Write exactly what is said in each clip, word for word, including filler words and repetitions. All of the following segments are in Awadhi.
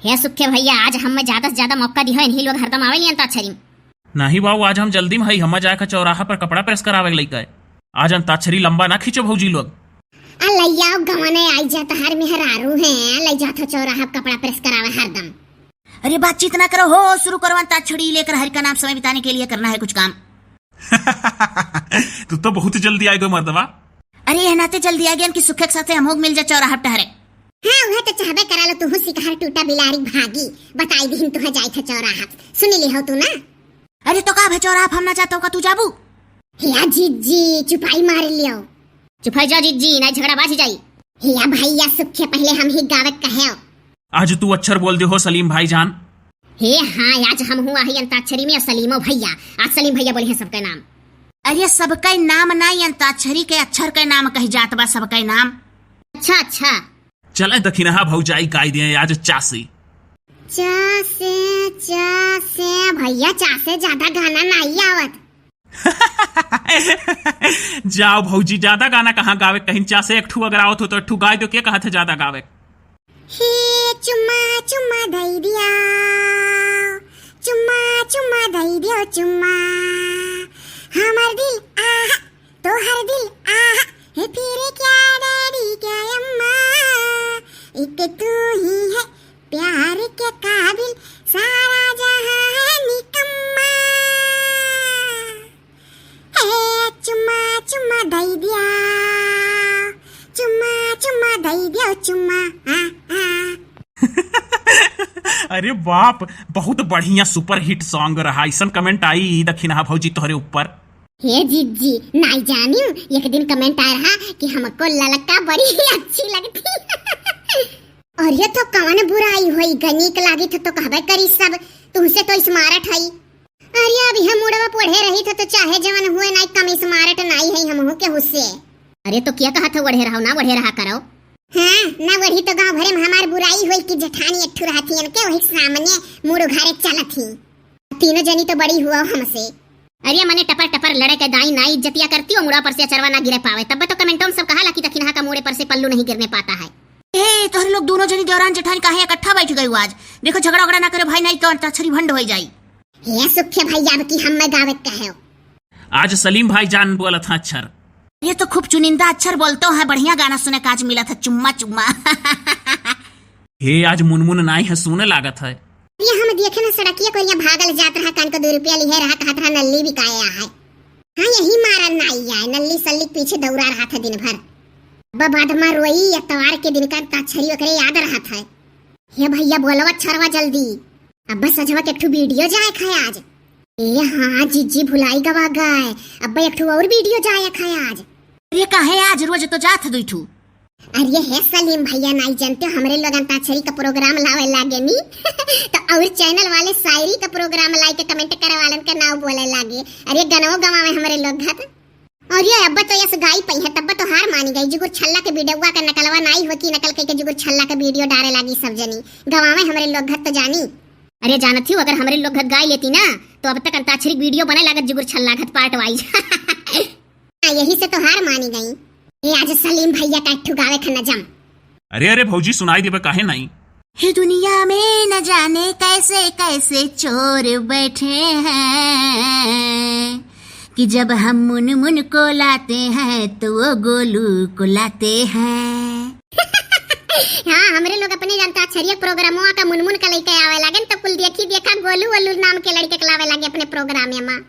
हे सुखे भैया, आज हम्मे ज्यादा से ज्यादा मौका दिहो, इन्हीं लोग हरदम आवे ली अंताक्षरी में। नहीं बाबू, आज हम जल्दी में हई, हम्मे जाए के चौराहा पर कपड़ा प्रेस करावे के लइका है। आज अंताक्षरी लंबा ना खींचो भौजी लोग। आ लइयाओ गवने आई जा, तहार मेहरारू है, लइ जात हो चौराहा पर कपड़ा प्रेस करावे हरदम। अरे बातचीत ना करो हो, शुरू करो अंताक्षरी लेकर हरि का नाम समय बिताने के लिए करना है कुछ काम। तू तो बहुत जल्दी आइ गयो मर्दवा। अरे यह नाते जल्दी आ गया कि सुखे के साथे हम होग मिल जा चौराहा टहरे। हाँ, वह तो चाहबे करा लो, तुहू सिकहर टूटा बिलारी भागी, बताई दिन तुहे जाए थे चौराहा, सुनी ली हो तू ना। अरे तो का भे चौराहा हम ना जाता का तू जाबू? हिया जिज्जी, चुपाई मार लियो। चुपाई जा जिज्जी, ना झगड़ा बाज जाई। हिया भैया सुखे पहले हम ही गावे कहे। आज तू अच्छर बोल दे हो सलीम भाईजान। हे हाँ, आज हम हुआ ही अंताक्षरी में सलीमो भैया। आज सलीम भैया बोली है सबका नाम। अरे सबका नाम ना, ई अंताक्षरी के अच्छर के नाम कही जात बा, सबका नाम। अच्छा अच्छा। चले दखिनहा भौजाई गाय दे आज चासे। चासे, चासे, भैया चासे ज्यादा गाना नहीं आवत। जाओ भौजी, ज्यादा गाना कहाँ गावे, कहीं चासे एक ठू अगर आवत हो तो एक ठू गाय दो, के कहत है ज्यादा गावे? हे चुम्मा चुम्मा दई दिया, चुम्मा चुम्मा दई दियो चुम्मा, हमर दिल आहा, तोहर दिल आहा, हे फिर क्या डैडी क्या अम्मा, एक तू ही है प्यार के काबिल, सारा जहां है निकम्मा। हे चुम्मा चुम्मा दई दिया, चुम्मा चुम्मा दई दियो चुम्मा। आ, आ। अरे बाप, बहुत बढ़िया सुपरहिट सॉन्ग रहा। ऐसन कमेंट आई दखिनहा भौजी तोहरे ऊपर। हे जिज्जी, नाई जानियो, एक दिन कमेंट आ रहा कि हमको ललका बड़ी ही अच्छी लगती। अरे तो कौन बुराई होई, गनीक लागी तो, तो कहबे करी सब, तुमसे तो स्मार्ट हई। अरे अब हम मुड़वा पढ़े रही थे तो चाहे जवन हुए नाई, कम स्मार्ट नाई है हमहू के हुसे। अरे तो क्या कहा था, ओढ़े रहो ना, ओढ़े रहा करो। हाँ, ना ओढ़ी तो गाँव भरे में हमार बुराई होई कि जेठानी एक ठू रहती इनके वही सामने मुड़ उघारे चलत ही। तीनों जनी तो बड़ी हुआ हमसे। अरे मने टपर टपर लड़े के दाई ना इज्जतिया करती हो, मुड़ा पर से अचरवा ना गिरे पावे। तब तो कमेंटों में सब कहा ला कि दखिनहा का मुड़े पर से पल्लू नहीं गिरने पाता है। ए, तोहरे लोग दोनों जनी देवरान जेठानी काहे इकट्ठा बैठ गई हो आज? देखो झगड़ा उगड़ा ना करे भाई, नहीं तो अंताक्षरी भंड हो जाई। हे सुखे भैया, अब की हम में गावे कहे हो। आज सलीम भाईजान बोलत हैं अच्छर। ये तो खूब चुनिंदा अच्छर बोलतो है, बढ़िया गाना सुने का आज मिलत है, चुम्मा चुम्मा। हे आज मुनमुन नाई है, सुने लागत है। ये हम देखे ना सड़किया कोरिया भागल जात रहा, कान को दो रुपया लिहे रहा, कहत रहा नल्ली बिकाए आ है। हाँ यही मारा नाई आए, नल्ली सल्ली के पीछे दौड़ा रहा था दिन भर। अब बाद में रोई, अतवार के दिन का अंताक्षरी ओकरे याद रहा था। हे भैया बोलवा छरवा जल्दी, अब सजवा के एक ठो वीडियो जाए खाए आज। ए हाँ जिज्जी भुलाई गवा गए, अब एक ठो और वीडियो जाए खाए आज। अरे काहे आज रोज तो जात दुई ठू। अरे हे सलीम भैया नाई जानते हो, हमरे लोग अंताक्षरी का प्रोग्राम लावे लागे नी तो और चैनल वाले शायरी का प्रोग्राम लाई के कमेंट करे वालन का नाव बोले लागे। अरे गनवो गवावे हमरे लोग घत। अरे अब्बा तो यस गाई पई है, तब्बा तो हार मानी गई। जुगुर छल्ला के वीडियोवा का नकलवा नाई हो कि नकल कइके जुगुर छल्ला के वीडियो डारे लागी सब जनी। गवावे हमरे लोग घत तो जानी। अरे जानत ही हो, अगर हमरे लोग घत गाई लेती ना तो अब तक अंताक्षरी वीडियो बने लागत जुगुर छल्ला घत पार्ट वाइज। हाँ, यही से तो हार मानी गई। ए आज सलीम भैया का एक ठू गावे खाना जम। अरे अरे भौजी सुनाई देबे काहे नाई? हे दुनिया में न जाने कैसे कैसे चोर बैठे हैं कि जब हम मुनमुन को लाते हैं तो वो गोलू को लाते हैं। हाँ, हमरे लोग अपने अंताक्षरिया प्रोग्रामवा का मुनमुन का लइके आवे लागेन तो कुल देखी देखा गोलू वोलू नाम के लड़के के लावे लागे अपने प्रोग्रामे में।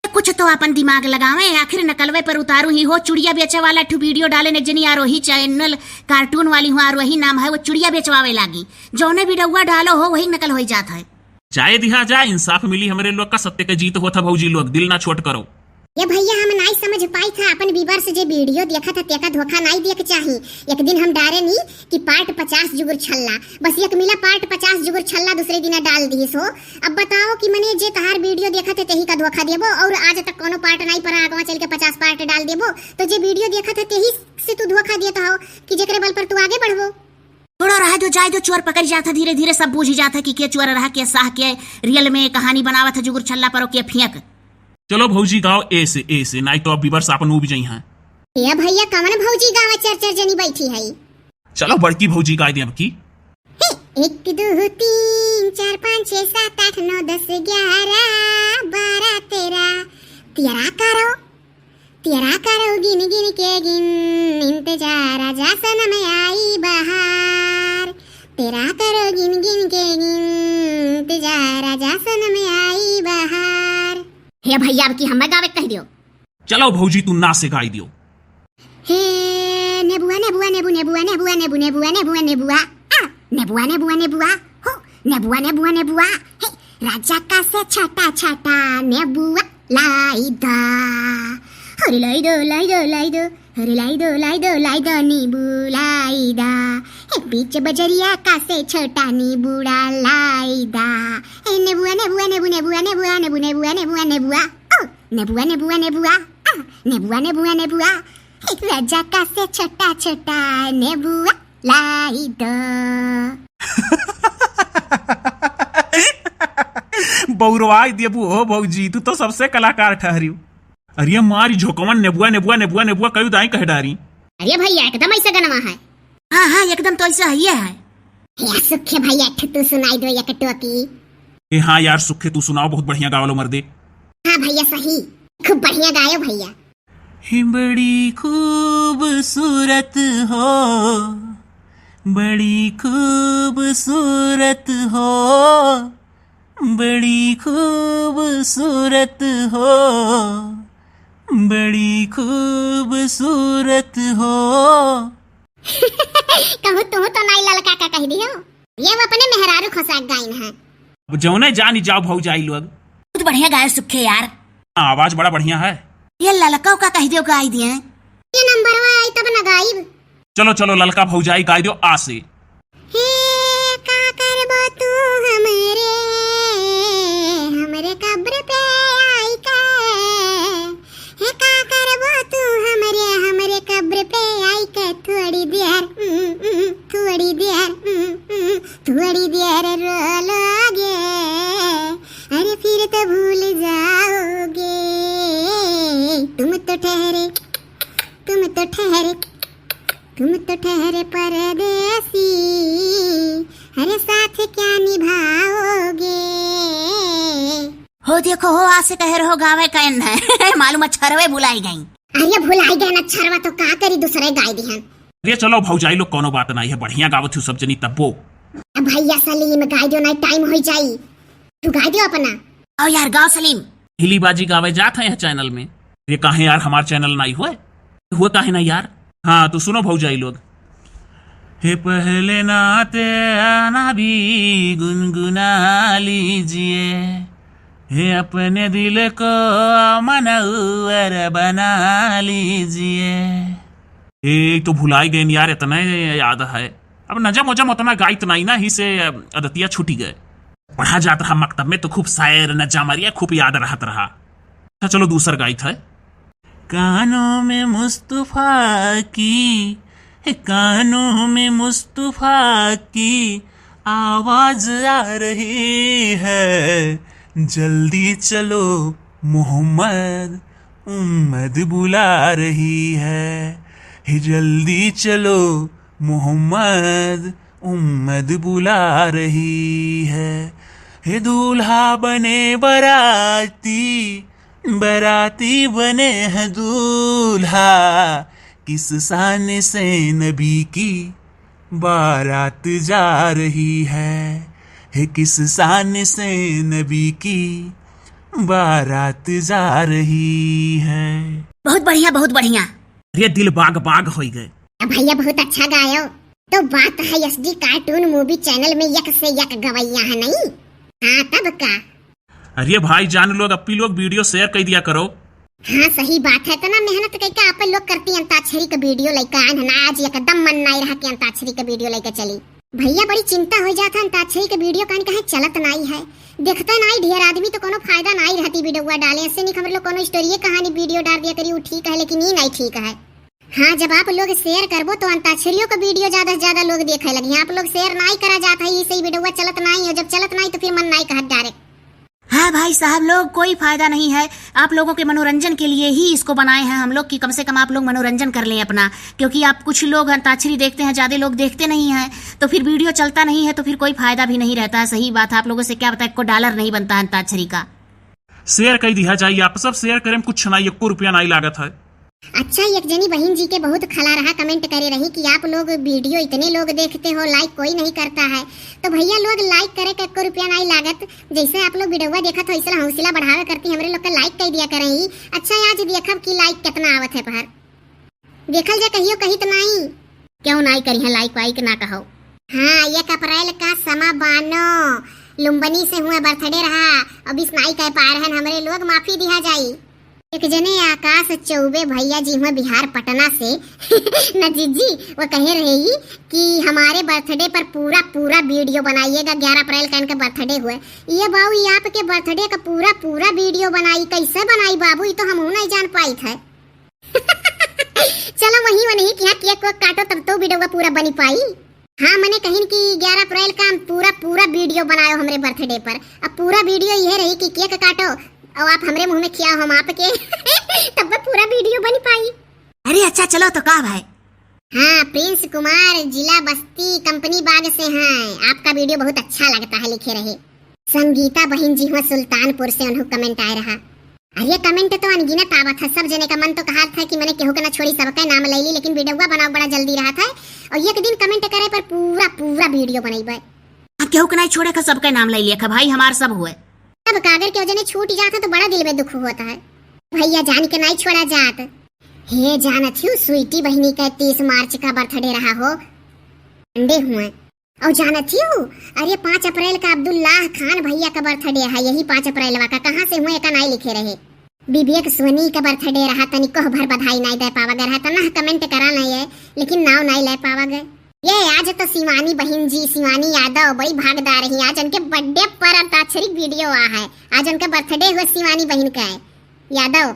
कुछ तो अपन दिमाग लगावे, आखिर नकलवे पर उतारू ही हो। चुड़िया बेचे वाला ठू वीडियो डाले ने जनी आरोही चैनल, कार्टून वाली हो आरोही नाम है, वो चुड़िया बेचवावे लागी। जौने वीडियोवा डालो हो वही नकल होई जात है। जाए दिहा जा, इंसाफ मिली हमरे लोग का, सत्य के जीत होत है भौजी लोग, दिल ना छोट करो। ये भैया हम नाई समझ पाई था अपन व्यूअर्स जे वीडियो देखत है तेका धोखा नाई दिए के चाही। एक दिन हम डारे नी कि पार्ट पचास जुगुर छल्ला, बस एक मिला पार्ट पचास जुगुर छल्ला दूसरे दिना डाल दिहिस हो। अब बताओ कि मने जे तहार वीडियो देखत है तेही का धोखा देबो और आज तक कोनो पार्ट नाई पड़ा, आगवा चल के पचास पार्ट डाल देबो तो जे वीडियो देखत है तेही से तू धोखा देत हो कि जेकरे बल पर तू आगे बढ़बो। थोड़ा रह दो, जाए दो, चोर पकड़ जात है, धीरे धीरे सब बूझ जात है कि के चोर रहा, के साह, के रियल में कहानी बनावत है जुगुर छल्ला पर के फेंक। चलो भौजी गाओ ऐसे ऐसे, नाई तो अब व्यूअर्स आपन उब जई हैं। ए भैया कवन भौजी गावा चार चार जनी बैठी है? चलो बड़की भौजी गाय दे अब की। हे, एक, दो, तीन, चार, पाँच, छः, सात, आठ, नौ, दस, ग्यारह, बारह, तेरह। तेरा करो, तेरा करो गिन गिन के गिन, इंतजार आजा सनम आई बहार। तेरा करो गिन गिन के गिन, इंतजार आजा सनम आई बहार। हे भैया, अब की हमें गावे कह दियो। चलो भौजी, तू ना से गाई दियो। हे नेबुआ, नेबुआ, नेबू, नेबुआ, नेबुआ, नेबू, नेबुआ, नेबुआ, नेबुआ। आ, नेबुआ, नेबुआ, नेबुआ। हो, नेबुआ, नेबुआ, नेबुआ। हे, राजा का से छोटा, छोटा नेबुआ लाई दा। अरे लाई दो, लाई दो, लाई दो। अरे लाई दो, लाई दो, लाई दो, नीबू लाई दा। हे, बीच बजरिया का से छोटा नीबूड़ा लाई दा। हे, नेबुआ, नेबुआ, नेबू, नेबुआ, नेबुआ, नेबू, नेबुआ, नेबुआ, नेबुआ। ओ, नेबुआ, नेबुआ, नेबुआ। आ, नेबुआ, नेबुआ, नेबुआ। एक राजा का से छोटा, छोटा नेबुआ लाई दो। बउरवाई देबू हो भौजी, तू तो सबसे कलाकार ठहरियो। अरे मारी झोंकवन नेबुआ, नेबुआ, नेबुआ, नेबुआ, कई दाई कह डारी। अरे भैया, एकदम ऐसे गनवा है। हाँ, हाँ, एकदम तो ऐसा ही है। हे सुखे भैया, एक ठो तू सुनाई दो, एक टोकी। ए हाँ यार सुखे, तू सुनाओ, बहुत बढ़िया गावलो मर्दे। हाँ भैया, सही, खूब बढ़िया गायो भैया। हे बड़ी खूबसूरत हो, बड़ी खूबसूरत हो, बड़ी खूबसूरत हो, बड़ी खूबसूरत हो। कहूँ तू तो नाई ललका का कह दियो। ये वो अपने मेहरारू खोसाक गाइन है। अब जौने जानी जाओ भौजाई लोग। बहुत बढ़िया गायो सुखे यार। आवाज बड़ा बढ़िया है। ये ललका का कह दियो गाई दिए। ये नंबरवा आई तब न गाइब। चलो चलो ललका भौजाई गाई दियो आ से। हे का करबो तू हमरे, हमरे कब्र पे आई के। हे का करबो तू हमरे, हमरे कब्र पे आई के थोड़ी देर, उम, उम, थोड़ी देर, उम, उम, थोड़ी देर रो लोगे, अरे फिर तो भूल जाओगे। तुम तो ठहरे, तुम तो ठहरे, तुम तो ठहरे परदेसी, अरे साथ क्या निभाओगे। हो देखो हो, आ से कह रहो गावे का एन है। मालूम अक्षरवे भुलाई गई। अरे भुलाई गए ना अक्षरवा तो का करी, दूसरे गाय दिहन। अरे चलो भौजाई लोग, कोनो बात नहीं है, बढ़िया गावत हूँ सब जनी तब्बो। अब भैया सलीम गाय दियो, नहीं टाइम हो जाई, तू गाय दियो अपना। आओ यार गाओ सलीम। हिली बाजी गावे जात है यह चैनल में। ये काहे यार हमार चैनल नहीं हुए, हुए काहे ना यार। हाँ तो सुनो भौजाई लोग। हे पहले नाते आना भी गुनगुना लीजिए, हे अपने दिल को मनौर बना लीजिए। ए तो भुलाई गए यार, इतना याद है। अब नजम वजम उतना गाइत नहीं ना, ही से आदतिया छूटी गए। पढ़ा जात रहा मकतब में तो खूब शायर नजम अरिया खूब याद रहत रहा। अच्छा चलो दूसर गाइत है। कानों में मुस्तफा की, कानों में मुस्तफा की आवाज आ रही है, जल्दी चलो मोहम्मद उम्मद बुला रही है, हे जल्दी चलो मोहम्मद उम्मद बुला रही है। हे दूल्हा बने बराती, बराती बने हैं दूल्हा, किस शान से नबी की बारात जा रही है, हे किस शान से नबी की बारात जा रही है। बहुत बढ़िया, बहुत बढ़िया। अरे दिल बाग बाग होई गए। अब भैया बहुत अच्छा गायो। तो बात है एसडी कार्टून मूवी चैनल में एक से एक गवैया है नहीं? हाँ तब का। अरे भाई जान लोग, अप्पी लोग वीडियो शेयर कर दिया करो। हाँ सही बात है, इतना मेहनत करके आप लोग करती अंताक्षरी का वीडियो लेकर आए हैं ना, आज एकदम मन नहीं रहा कि अंताक्षरी का वीडियो लेकर चली। भैया बड़ी चिंता हो जाता अंताक्षरी का वीडियो कान कहे चलत नहीं है, देखते नहीं ढेर आदमी तो कोनो फायदा नहीं रहती वीडियो डाले, ऐसे नहीं हमरे लोग कोनो स्टोरी कहानी वीडियो डाल दिया करी, वो ठीक है लेकिन ये नहीं ठीक है। हाँ, जब आप लोग शेयर करबो तो अंताक्षरियों का वीडियो ज्यादा से ज्यादा लोग देखे लगी। आप लोग शेयर नाई करा जात है, इसे ही वीडियो चलत नाई हो, जब चलत नाई तो फिर मन नाई कहत डायरेक्ट। हाँ भाई, साहब लोग, कोई फायदा नहीं है। आप लोगों के मनोरंजन के लिए ही इसको बनाए हैं हम लोग कि कम से कम आप लोग मनोरंजन कर लें अपना, क्योंकि आप कुछ लोग अंताक्षरी देखते हैं, ज्यादा लोग देखते नहीं हैं, तो फिर वीडियो चलता नहीं है, तो फिर कोई फायदा भी नहीं रहता है। सही बात है, आप लोगों से क्या बताएं, एको डॉलर नहीं बनता है अंताक्षरी का। शेयर कई दिया जाई, आप सब शेयर करें, कुछ ना, एको रुपया नहीं लागत है। अच्छा, एक जनी बहिन जी के बहुत खला रहा, कमेंट करे रही कि आप लोग वीडियो इतने लोग देखते हो, लाइक कोई नहीं करता है। तो भैया लोग, लाइक करे के एको रुपया नहीं लागत, जैसे आप लोग वीडियोवा देखत हो, इसलिए हौसला बढ़ावे करती हमरे लोग का लाइक कर दिया करें। अच्छा, आज देखब कि लाइक कितना आवत है पहर। देखल जा, कहियो कहित नाई। क्यों नाई करिहैं लाइक वाइक, ना कहो। हाँ, एक अप्रैल का समा बानो लुम्बनी से हुए बर्थडे रहा, अब इस नाई कह पा रहन, हमरे लोग माफी दिया जाई। एक जने आकाश चौबे भैया जी हुए बिहार पटना से न जीजी, वो कहे रहे ही कि हमारे बर्थडे पर पूरा पूरा वीडियो बनाइएगा, ग्यारह अप्रैल का इनका बर्थडे हुआ। ये बाऊ, ये आपके बर्थडे का पूरा पूरा वीडियो बनाई, कैसे बनाई बाबू, ये तो हम नहीं जान पाई थे। चलो वही वनही कि हाँ, केक वेक काटो, तब तो वीडियो का पूरा बनी पाई। हाँ, मने कहिन कि ग्यारह अप्रैल का हम पूरा पूरा वीडियो बनायो हमरे बर्थडे पर। अब पूरा वीडियो ये रही कि केक काटो और आप हमरे मुंह में खियाओ, हम आपके। तब पूरा वीडियो बनी पाई। अरे अच्छा, चलो तो का भाई। हाँ, प्रिंस कुमार, जिला बस्ती, कंपनी बाग से हैं। आपका वीडियो बहुत अच्छा लगता है, लिखे रहे। संगीता बहिन जी हुआ सुल्तानपुर से, उन्हों कमेंट आए रहा। अरे, कमेंट तो अनगिनत आवत है, सब जने का मन तो कहत है कि मने केहू के ना छोड़ी, सबके नाम ले ली, लेकिन वीडियोवा बनाओ बड़ा जल्दी रहत है और एक दिन कमेंट करे पर पूरा पूरा वीडियो बनैबे। अब केहू के नहीं छोड़े का, सबके नाम ले लिया का भाई, हमार सब हुए। अब का अगर केहू जने छूट जात है तो बड़ा दिल में दुख होता है। भैया जान के नहीं छोड़ा जात। हे जानत हूँ, स्वीटी बहिनी का तीस मार्च का बर्थडे रहा हो, संडे हुए। और जानत हूँ, अरे पाँच अप्रैल का अब्दुल्लाह खान भैया का बर्थडे है, यही पाँच अप्रैल का। कहाँ से हुए का नाई लिखे रहे। विवेक सोनी का बर्थडे रहा, तनी कोह भर बधाई नाई दे पावा गए रहा, तना कमेंट करा नहीं है, लेकिन नाव नाई ले पावा गए। ये आज तो शिवानी बहिन जी, शिवानी यादव बड़ी भागदार ही, आज उनके बर्थडे पर अंताक्षरी वीडियो आ है, आज उनका बर्थडे हुआ शिवानी बहिन का है यादव।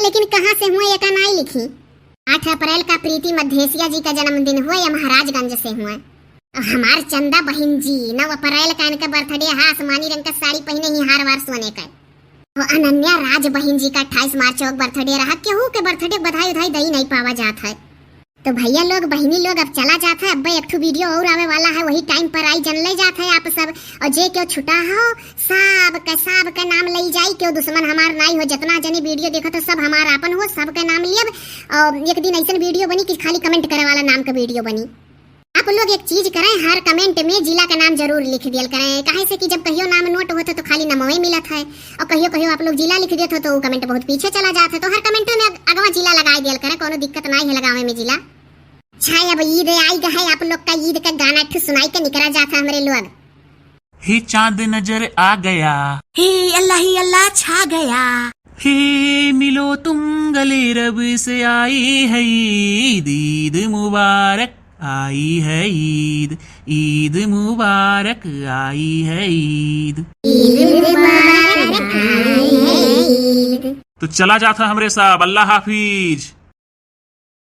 लेकिन कहाँ से हुए एका नाई लिखी। आठ अप्रैल का प्रीति मधेसिया जी का जन्मदिन हुआ, या महाराजगंज से हुआ। और हमार चंदा बहिन जी, नौ अप्रैल का इनका बर्थडे है, आसमानी रंग का साड़ी पहने ही, हार वार सोने का। और अनन्या राज बहिन जी का अट्ठाईस मार्च को बर्थडे रहा, केहू के बर्थडे बधाई उधाई दई नहीं पावा जात है। तो भैया लोग, बहिनी लोग, अब चला जात है, अब एक ठो वीडियो और आवे वाला है, वही टाइम पर आई, जन ले जात है आप सब। और जे केहू छुटा हो, सब के, सब के नाम ले जाई, केहू दुश्मन हमार नाई हो, जितना जने वीडियो देखत हो, सब हमार आपन हो, सब के नाम लियब। और एक दिन ऐसन वीडियो बनी कि खाली कमेंट करे वाला नाम का वीडियो बनी। आप लोग एक चीज करें, हर कमेंट में जिला का नाम जरूर लिख दियल करें, काहे से कि जब कहियो नाम नोट होत है तो खाली नमवे मिलत है, और कहियो कहियो आप लोग जिला लिख देत हो तो वो कमेंट बहुत पीछे चला जात है। तो हर कमेंट में अग-, अगवा जिला लगाई दियल करें, कोनो दिक्कत नाई है लगावे में जिला। अच्छा, अब ईद आई गा है, आप लोग का ईद का गाना एक ठो सुनाई के निकरा जात है हमरे लोग। हे चांद नजर आ गया। हे अल्लाह, हे अल्लाह छा गया। हे मिलो तुम गले रब से आई है ईद, ईद मुबारक आई है ईद, ईद मुबारक आई है ईद। ईद मुबारक आई है ईद। तो चला जात है हमरे साहब, अल्लाह हाफिज।